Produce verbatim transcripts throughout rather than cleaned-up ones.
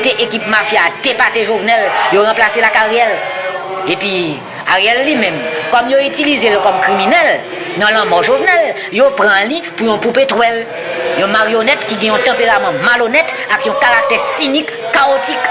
Te ekip mafya a te pate Jovenel, yo ranplase l ak Ariel. Epi, Ariel li menm, kòm yo itilize l kòm kriminèl, nan lanmò Jovenel, yo pran li pou yon poupe twèl. Yon maryonèt ki gen yon tanperaman malonèt ak yon karaktè sinik, kawotik.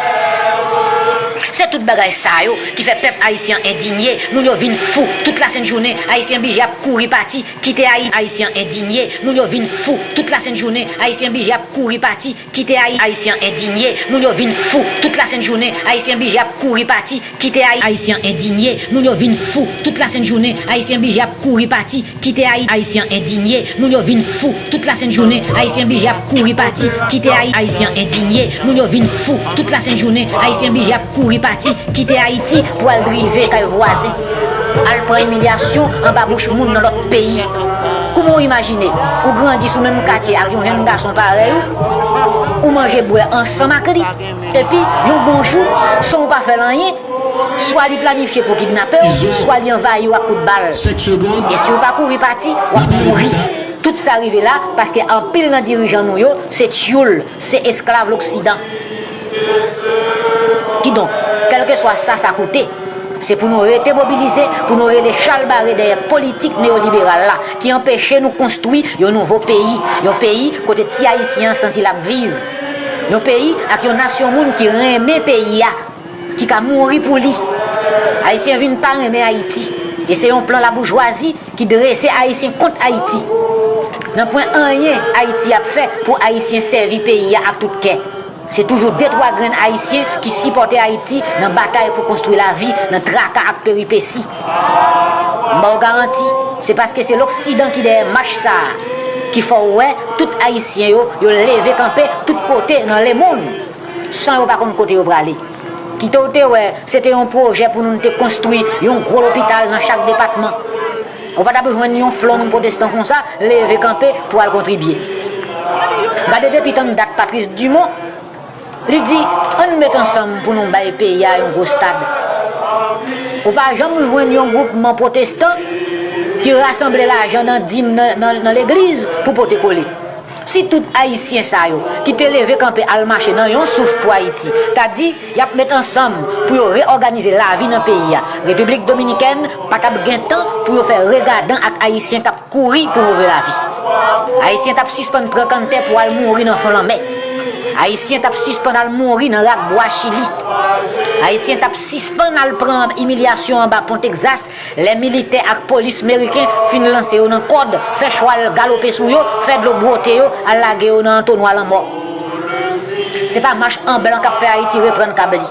Se tout bagay sa yo ki fè pèp ayisyen an endinye, moun yo vin fou, tout lasent jounen, ayisyen blije ap kouri pati, kite Ayiti. Ayisyen endinye, moun yo vin fou, tout lasent jounen, ayisyen blije ap kouri pati, kite Ayiti. Ayisyen endinye, moun yo vin fou, tout lasent jounen, ayisyen blije ap kouri pati, kite Ayiti. Ayisyen endinye, moun yo vin fou, tout lasent jounen, ayisyen blije ap kouri pati, kite Ayiti. Ayisyen endinye, moun yo vin fou, tout lasent jounen, ayisyen blije ap kouri pati, kite Ayiti. Ayisyen endinye, moun yo vin fou, tout lasent jounen, ayisyen blije ap kouri pati, kite Ayiti pou al drive kay vwazen, al pran imilyasyon anba bouch moun nan lòt peyi. Kouman w imajine ou grandi sou menm katye ak yon jèn gason parèy ou, ou manje bwè ansanm ak li, epi yon bon jou, san w pa fè l anyen, swa li planifye pou kidnape w, swa li anvayi w ak kout bal. E si w pa kouri pati, w ap mouri. Tout sa rive la paske anpil nan dirijan nou yo se tyoul, se esklav loksidan. Kidonk, kèlkeswa sa sa koute, se pou nou rete mobilize, pou nou rele chalbare dèyè politik neyoliberal la ki anpeche nou konstwi yon nouvo peyi, yon peyi kote ti Ayisyen an santi l ap viv, yon peyi ak yon nasyon moun ki renmen peyi a, ki ka mouri pou li. Ayisyen vin pa renmen Ayiti, e se yon plan laboujwazi ki drese Ayisyen kont Ayiti. Nan pwen anyen Ayiti ap fè pou Ayisyen sèvi peyi a ak tout kè. Se toujou de twa grenn Ayisyen ki sipòte Ayiti nan batay pou konstwi lavi, nan traka ak peripesi. M ba w garanti, se paske se loksidan ki dèyè mach sa a ki fè w wè tout Ayisyen yo, yo leve kanpe tout kote nan lemonn, san yo pa konn kote yo prale. Kite w te wè, se te yon pwojè pou nou te konstwi yon gwo lopital nan chak depatman. Ou pa t ap jwenn yon flonn pwotestan konsa leve kanpe pou al kontribye. Gade depi tann dat Patrice Dumont, li di, ann met ansanm pou nou bay peyi a yon gwo stad. Ou pa janm jwenn yon gwoupman pwotestan ki rasanble lajan nan dim nan, nan, nan legliz pou pote kole. Si tout Ayisyen sa yo ki te leve kanpe al mache nan yon souf pou Ayiti ta di y ap met ansanm pou yo reyòganize lavi nan peyi a, Repiblik Dominikèn pa t ap gen tan pou yo fè regadan ak Ayisyen k ap kouri pou move lavi. Ayisyen t ap sispann pran kanntè pou al mouri nan fon lanmè. Ayisyen t ap sispann al mouri nan rak bwa Chili. Ayisyen t ap sispann al pran imilyasyon anba pon Tegzas lè militè ak polis meriken fin lanse yo nan kòd, fè chwal galope sou yo, fè dlo bwote yo, al lage yo nan antonwa lanmò. Se pa mach an blan k ap fè Ayiti reprann kab li.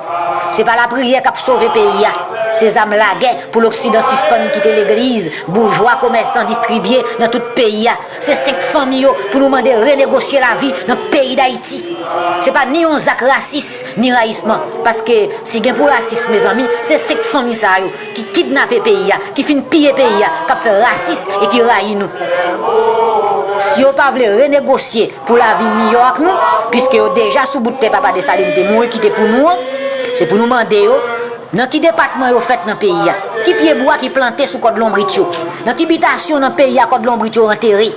Se pa lapriyè k ap sove peyi a. Se zam lagè pou loksidan sispann kite legliz, boujwa, komèsan distribye nan tout peyi a. Se senk fanmi yo pou nou mande renegosye lavi nan peyi Dayiti. Se pa ni yon zak rasis, ni rayisman. Paske si gen pou rasis, mezanmi, se senk fanmi sa yo ki kidnape peyi a, ki fin piye peyi a, k ap fè rasis e ki rayi nou. Si yo pa vle renegosye pou lavi miyò ak nou, piske yo deja sou bout tè papa Desalin te mouri kite pou nou an, se pou nou mande yo, nan ki depatman yo fèt nan peyi a? Ki pyebwa ki plante sou kòd lonbrit yo? Nan ki bitasyon nan peyi a kòd lonbrit yo antere?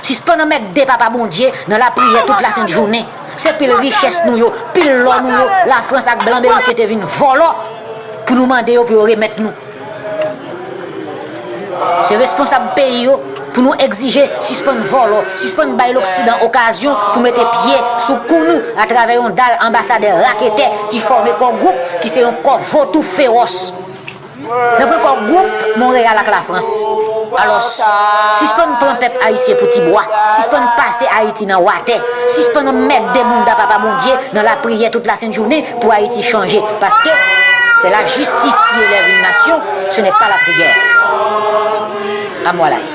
Sispann anmègde Papa Bondye nan lapriyè tout lasent jounen. Se pil richès nou yo, pil lò nou yo, Lafrans ak blan meriken te vin vòlò pou nou mande yo pou yo remèt nou. Se responsab peyi yo pou nou egzije sispann vòlò, sispann bay loksidan okazyon pou mete pye sou kou nou atravè yon dal anbasadè raketè ki fòme kò gwoup ki se yon kò votou fewòs. Nan pwen kò gwoup Monreyal ak Lafrans. Alò, sispann pran pèp ayisyen pou tibwa, sispann pase Ayiti nan watè, sispann anmègde bounda Papa Bondye nan lapriyè tout lasent jounen pou Ayiti chanje, paske c'est la justice qui élève une nation, ce n'est pas la prière. Amwalay.